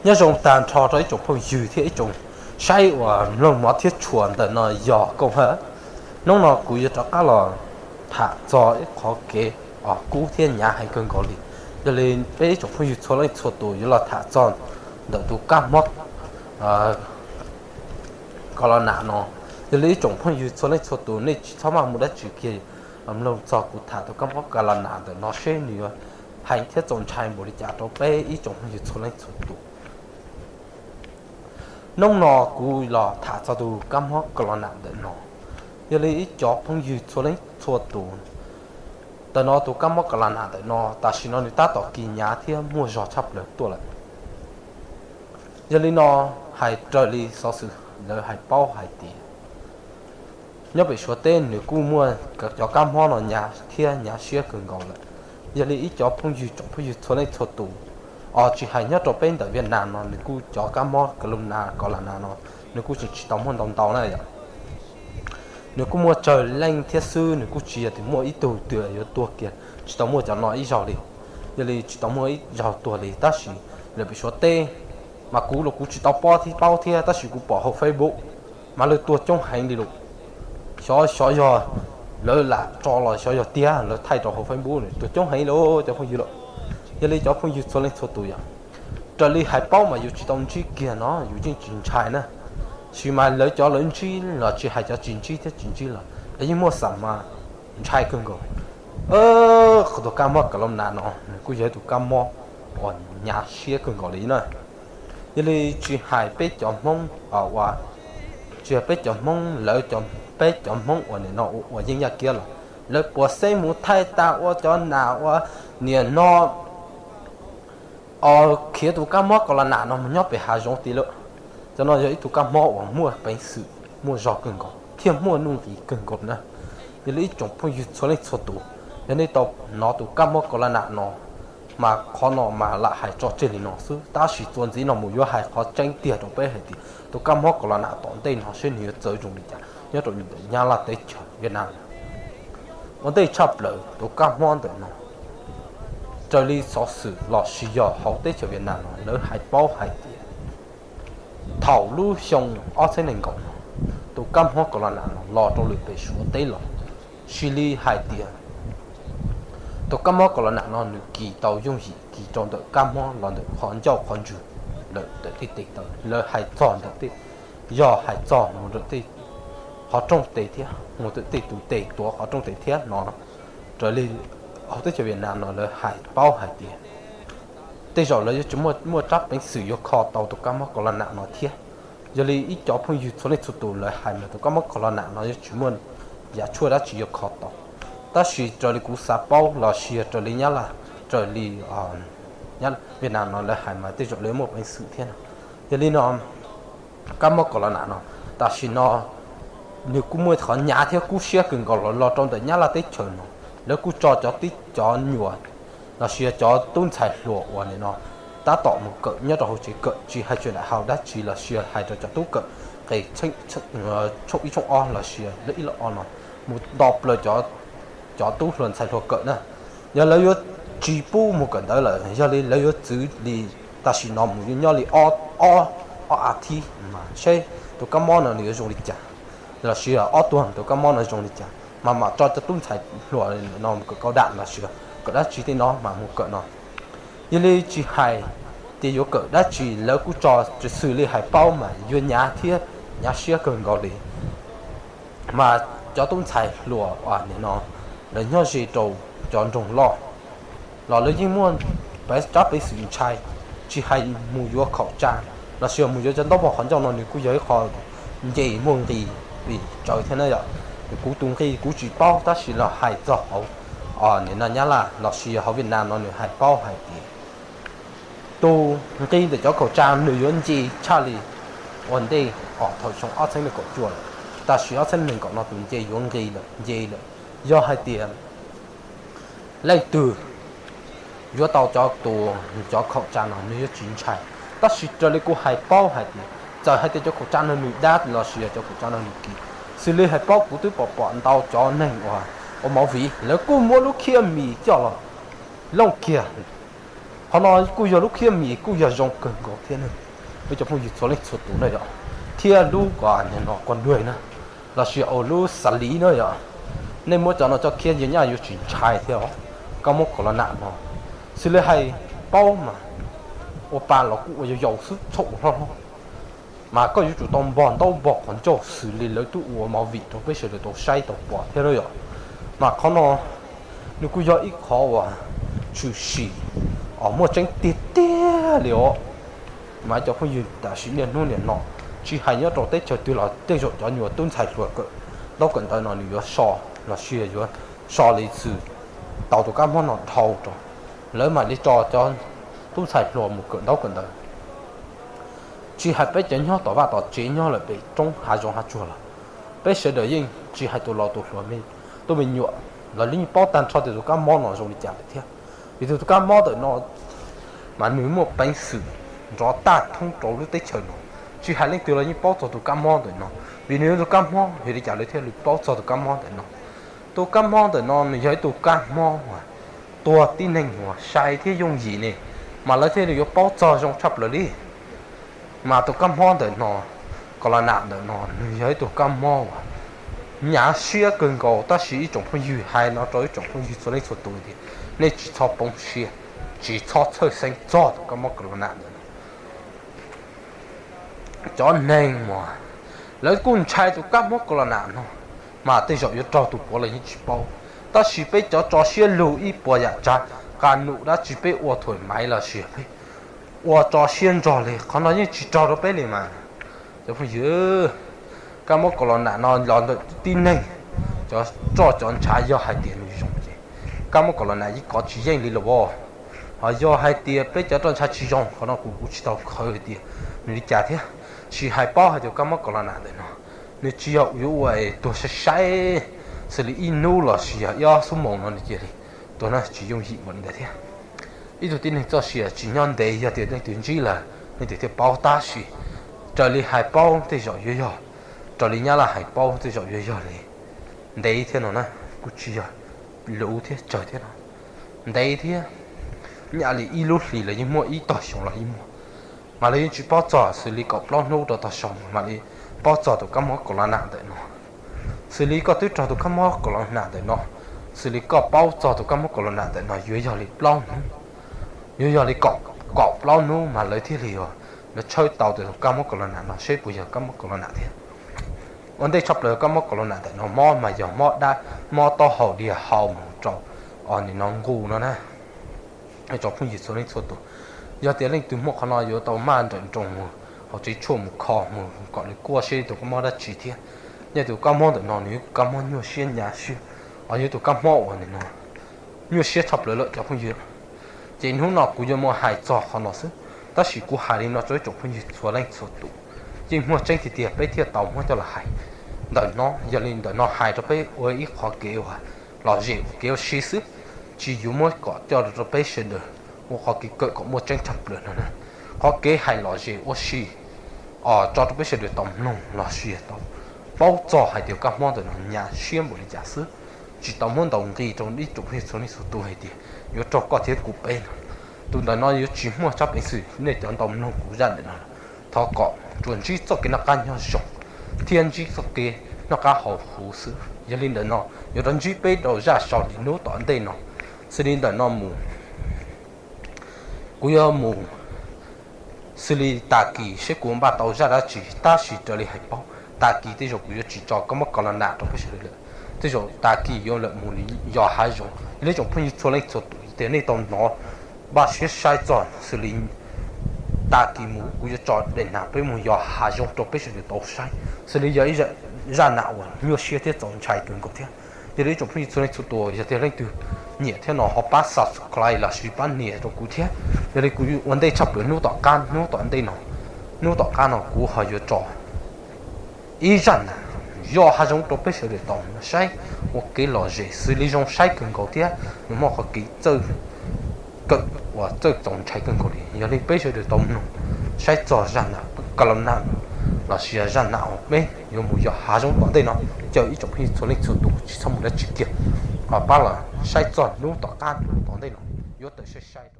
Nyob zoo tag nrho rau ib tsoom phooj ywg thiab ib tsoom saib uas mloog mov thiab tshua ntawm no yog Kooj Hawj. Hnub no kuv yuav rov qab los tham txog ib qhov kev kub thiab hnyav heev kawg nkaus li. Yog li peb ib tsoom phooj ywg txhua leej txhua tus yuav los tham txog ntawm tus kab mob Corona no. Yog li ib tsoom phooj ywg txhua leej txhua tus nej tsis txhob maj mus dab tsi kiag, mloog txog kuv tham tus kab mob Corona ntawm no seb nws yuav heev thiab txaus ntshai npaum li cas rau peb ib tsoom phooj ywg txhua leej txhua tus. Hnub no kuv los tham txog tus kab mob Corona ntawm no. Yog li ib cov phooj ywg txhua leej txhua tus, ntawm no tus kab mob Corona ntawm no tam sim no nws tab tom kis hnyav thiab muaj zog tshaj plaws tuaj lawm. Yog li no, hais raws li xov xwm lawv hais paub hais tias nyob pem Suav teb nws kuj muaj cov kab mob no hnyav thiab hnyav siab kawg nkaus lawm. Yog li ib cov phooj ywg tsoom phooj ywg txhua leej txhua tus, os tsis hais nyob rau peb ntawm Viaj Nam no nws kuj cov kab mob Corona, Corona no nws kuj tseem tsis tau muaj ntau ntau na yom. Nws kuj muaj tsawg leej thiab xwb, nws kuj tsis yog tias muaj ib tug twg yuav tuag kiag, tsis tau muaj cov no ib zaug li. Yog li tsis tau muaj ib zaug tuag li, tab sis lawv pem Suav teb mas kuv los kuv tsis tau paub thiab, paub thiab, tab sis kuv pom hauv Facebook mas lawv tuag coob heev li lawm. Xyov, xyov yog lawv lam tso los xyov yog tiag, lawv thaij rau hauv Facebook tuag coob heev li cov phooj ywg lawm. Yog li cov phooj ywg txhua leej txhua tus yom, raws li hais paub mas yus tsis tau ntsib kiag no yus yeej tsis ntshai na. Sis mas lawv cov lawv ntsib los tsis hais cov tsis ntsib thiab tsis ntsib los lawv yeej muaj xam mas ntshai kawg nkaus. Qhov tus kab mob Corona no nws kuj yog ib tus kab mob uas hnyav siab kawg nkaus li na. Yog li tsis hais peb cov Hmoob uas, tsis hais peb cov Hmoob, lawv, peb cov Hmoob uas nim no ua yeeb yaj kiab los lawv puas xeeb mus thaij tas ua cov nas ua niam no os khiav tus kab mob Corona no mus nyob pem hav zoov tid lawm. Cov no yog ib tug kab mob uas muaj peev xwm, muaj zog kawg nkaus thiab muaj nuj nqis kawg nkaus na. Yog li ib tsoom phooj ywg txhua leej txhua tus, yog nej tau hnov tus kab mob Corona no mas qhov no mas lam hais tso tseg li no xwb, tab sis txuas ntxiv no mus yuav hais qhov tseeb tiag rau peb hais tias tus kab mob Corona tom ntej no seb nws yuav txawv zoo li cas nyob rau ntawm Nyab Laj teb chaws Viaj Nam. Ua ntej tshaj plaws tus kab mob ntawm no, raws li xov xwm los sis yog hauv teb chaws Viaj Nam no lawv hais paub hais tias thaum lub xyoo ob txhiab nees nkaum no, tus kab mob Corona no los rau lwm pem Suav teb los, sis li hais tias tus kab mob Corona no nws kis tau yooj yim kis rau ntawm kab mob los ntawm qhov ncauj qhov ntswg lawm ntawm tej tes taw, lawv hais txog ntawm tej, yog hais txog mus ntawm tej qhov rooj tes thiab mus ntawm tej tus tes tuav qhov rooj tes thiab no, raws li hauv teb chaws Viaj Nam no lawv hais paub hais tias tej zaum lawv yuav tsis muaj, muaj rab peev xwm yuav kho tau tus kab mob Corona no thiab. Yog li ib cov phooj ywg txhua leej txhua tus lawv hais mas tus kab mob Corona no yuav tsis muaj yam tshuaj dab tsi yuav kho tau. Tab sis raws li kuv xav paub los sis yog raws li Nyab Laj, raws li Viaj Nam no lawv hais mas tej zaum lawv muaj peev xwm thiab no. Yog li no, kab mob Corona no tam sim no nws kuj muaj qhov hnyav thiab kub siab kawg nkaus los, los rau ntawm Nyab Laj teb chaws no, lawv kuj tso cov tib cov nyuam los sis yog cov tub ntxhais hluas uas nim no tab tom mus kawm nyob rau hauv tsev kawm, tsis hais tseem daim hau dab tsi los sis yog hais rau cov tub kawm qes tshooj ib tshooj ob los sis yog ib los ob no, mus nto plaws cov tub hluas ntxhais hluas kawm na. Yog lawv yuav tsis pub mus kawm ntawv lawm, yog li lawv yuav txwv li tam sim no mus nyob li ob, ob as thiv mas seb tus kab mob no nws yuav zoo li cas, los sis ob tuag tus kab mob no zoo li cas mas mam tso cov tub ntxhais hluas no mus kawm kaus dam los sis kawm dab tsi tej no mas mus kawm no. Yog li tsis hais tias yuav kawm dab tsi lawv kuj tso, xws li hais paub mas yuav hnyav thiab hnyav siab kawg nkaus li. Mas cov tub ntxhais hluas uas nim no lawv nyob ze rau cov nroog loj los lawv yeej muaj rab peev xwm ntshai, tsis hais mus yuav khaum tsa los sis mus yuav cov ntaub pog qhov ncauj no nws kuj yog ib qho nce muaj nqis pes tsawg thiab na yom. Kuv tus nqi kuv tsis paub tab sis los hais txog hauv nim no Nyab Laj los sis yog hauv Viaj Nam no nws hais paub hais tias tus nqi ntawm cov khaum tsa nws yuav nce tshaj li ua ntej os thaum xyoo ob txhiab nees nkaum cuaj lawm, tab sis ob txhiab nees nkaum no tus nce yuav nqi lawm, nce lawm. Yog hais tias leej twg yuav tau cov tus, cov khaum tsa no nws yuav tsis ntshai. Tab sis raws li kuv hais paub hais tias txawm hais tias cov khaum tsa no nws dab los sis yog cov khaum tsa no nws kim, xws li hais paub kuv twb pom pom ntau cov neeg uas ua movie lawv kuj muab lub khiab mis coj los looj kiag Qhov no kuj yog lub khiab mis kuj yog zoo kawg nkaus thiab ne, peb cov phooj ywg txhua leej txhua tus na yom, thiab lub kom nim no quav nruag na, los sis ua lub xav liv na yom, nej muab cov no coj khiab ntsia nyaj yuav tsis ntshai thiab os. Kab mob kaus los nam no, xws li hais paub mas ua pa los kuj ua yau yau xwb txhob ua hlob hlob, mas koj yuav tsum tau npog ntaub npog qhov ncauj xws li lawv twb ua movie rau peb sawv daws tau saib tau pom thiab na yom. Mas qhov no nws kuj yog ib qhov uas tshwm sim os muaj tseeb tiag tiag li os. Mas cov phooj ywg tam sim niaj hnub niam no, tsis hais nyob rau teb chaws twg los tej zaum cov nyuag tub ntxhais hluas kawm ntaub kawm ntawv no nws yuav so los sis yuav so li xwm tau tus kab mob no dhau rau, lawv mam li tso cov tub ntxhais hluas mus kawm ntaub kawm ntawv. Tsis hais peb cov nyob tom vaj tom tsev nyob lawm pem roob hav zoov hav tsuag los, peb sawv daws yeej tsis hais tus laus tus hluas, tub me nyuam los yeej paub tag nrho tias tus kab mob no zoo li cas lawm thiab. Vim tus kab mob ntawm no mas nws muaj peev xwm nrov tag thoob rau lub teb chaws no, tsis hais leej twg los yeej paub txog tus kab mob ntawm no. Vim nws yog tus kab mob vim li cas lawv thiaj li paub txog tus kab mob ntawm no? Tus kab mob ntawm no nws yog ib tug kab mob uas tuag tib neeg uas sai thiab yooj yim ne, mas lawv thiaj li yuav paub txog zoo tshaj plaws li. Mas tus kab mob ntawm no, kaus los nam ntawm no nws yog ib tug kab mob uas hnyav siab kawg nkaus, tab sis ib tsoom phooj ywg hais no rau ib tsoom phooj ywg txhua leej txhua tus tias nej tsis txhob poob siab, tsis txhob txhawj xeeb txog tus kab mob kaus los nam ntawm no. Cov neeg uas lawv kuj ntshai tus kab mob kaus los nam no, mas tej zaum yuav raug tus puav los yeej tsis paub, tab sis peb cov tso siab lug ib puas yam tsav, qas num dab tsi peb ua thuam maiv los sis peb ua tso siab nrog li qhov no yeej tsis raug rau peb li mas. Cov phooj ywg, kab mob kaus los nam no los ntawm tib neeg cov roj cov ntshav yog hais tias nws zoo ces kab mob kaus los nam yeej kov tsis yeej li los as. Ho yog hais tias peb cov roj ntshav tsis zoo, qhov no kuv kuv tsis tau khawv hais tias nws li cas thiab, sis hais paub hais tias kab mob kaus los nam ntawm no nws tsis yog yuav ua tuag sai sai xws li ib hnub los sis yog ib ob xuab moos no nws cia li tuag no, tsis yooj yim npaum li ntawd thiab. Ib tug tib neeg txoj sia tsis nyob ntev, yog tias leej twg ntsib lawm leej twg thiaj paub, tab sis raws li hais paub tej zaum yuav yog, raws li Nyab Laj hais paub tej zaum yuav yog li ntev thiab no na, kuj tsis yog luv thiab tsawg thiab no, ntev thiab, nyaj li ib lub hlis los yeej muaj, ib tog xyoo los yeej muaj. Mas lawv yeej tsis paub txog, xws li kaum plaub hnub rau tog xyoo mam li paub txog tus kab mob kaus los nam ntawm no. Xws li koj twb raug tus kab mob kaus los nam ntawm no, xws li koj paub txog tus kab mob kaus los nam ntawm no yuav yog li plaub hnub, yuav yog li kaum plaub hnub mas lawv thiaj li yuav, lawv tshawb tau tias tus kab mob kaus los nam no seb puas yog kab mob kaus los nam thiab. Ua ntej tshaj plaws kab mob kaus los nam ntawm no mob mas yog mob dab, mob taub hau diag hau mus rau os nim no nqus no na. Cov phooj ywg txhua leej txhua tus, yog tias leej twg muaj qhov no yuav tau maj nrawm nroos mus hauv tsev tshuaj mus kho mus kom nws kuaj seb tus kab mob dab tsi thiab. Yog tus kab mob ntawm no nws yog kab mob nyuaj siab hnyav siab, os yog tus kab mob uas nim no nyuaj siab tshaj plaws lawm cov phooj ywg. Ces hnub no kuv yuav muaj hais txog qhov no xwb, tab sis kuv hais li no rau ib tsoom phooj ywg txhua leej txhua tus, yeej muaj tseeb tiag tiag peb thiaj tau muab coj los hais. Ntawm no yog li ntawm no hais rau peb ua ib qhov kev uas lom zem ua kev ua si xwb, tsis yuav muab kom coj rau peb sawv daws ua qhov kev kawm kom muaj tseeb tshaj plaws no na. Qhov kev hais lom zem ua si os tso rau peb sawv daws tau mloog los sis tau paub txog hais tias kab mob ntawm no hnyav siab npaum li cas xwb, tsis tau muab ntaus nqi rau ib tsoom phooj ywg txhua leej txhua tus hais tias yuav raug koj thiab kuv peb no. Tus ntawm no yuav tsis muaj tsab peev xwm, nej cov ntau mloog kuv zaj ntawm no thov kom tsuas ntsib txoj kev noj qab nyob zoo thiab ntsib txoj kev noj qab haus huv xwb. Yog li ntawm no yuav rov ntsib peb rau zaj sau li hnub tom ntej no. Xws li ntawm no mus kuv yuav mus xws li tag kis seb kuv npaj tau zaj dab tsi, tab sis raws li hais paub tag kis tej zaum kuv yuav tsis tso kab mob kaus los nam rau peb sawv daws lawm. Tej zaum tag kis yuav lawm mus yos hav zoov. Yog li tsoom phooj ywg txhua leej txhua tus tias nej tau hnov npaj siab saib txog xws li tag kis mus kuv yuav tso daim nam peb mus yos hav zoov rau peb sawv daws tau saib, xws li yog ib zaj nam uas nyuaj siab thiab txaus ntshai kawg nkaus thiab. Yog li ib tsoom phooj ywg txhua leej txhua tus, yog tias leej twg nyiam thiab no ho pab subscribe los sis pab nias rau kuv thiab. Yog li kuv ua ntej tshaj plaws hnub tom qab, hnub tom ntej no, hnub tom qab no kuv ho yuav tso ib zaj nam yos hav zoov rau peb sawv daws tau saib ua kev lom zem xws li zoo saib kawg nkaus thiab nws muaj qhov kev txawj kawm uas txawj txaus ntshai kawg nkaus li. Yog li peb sawv daws tau mloog saib txog zaj nam kaus los nam los sis zaj nam uas peb yuav mus yos hav zoov tom ntej no, caw ib tsoom phooj ywg txhua leej txhua tus tsis txhob mus dab tsi kiag, ho pab los saib txog hnub tom qab hnub tom ntej no yuav tawm sai sai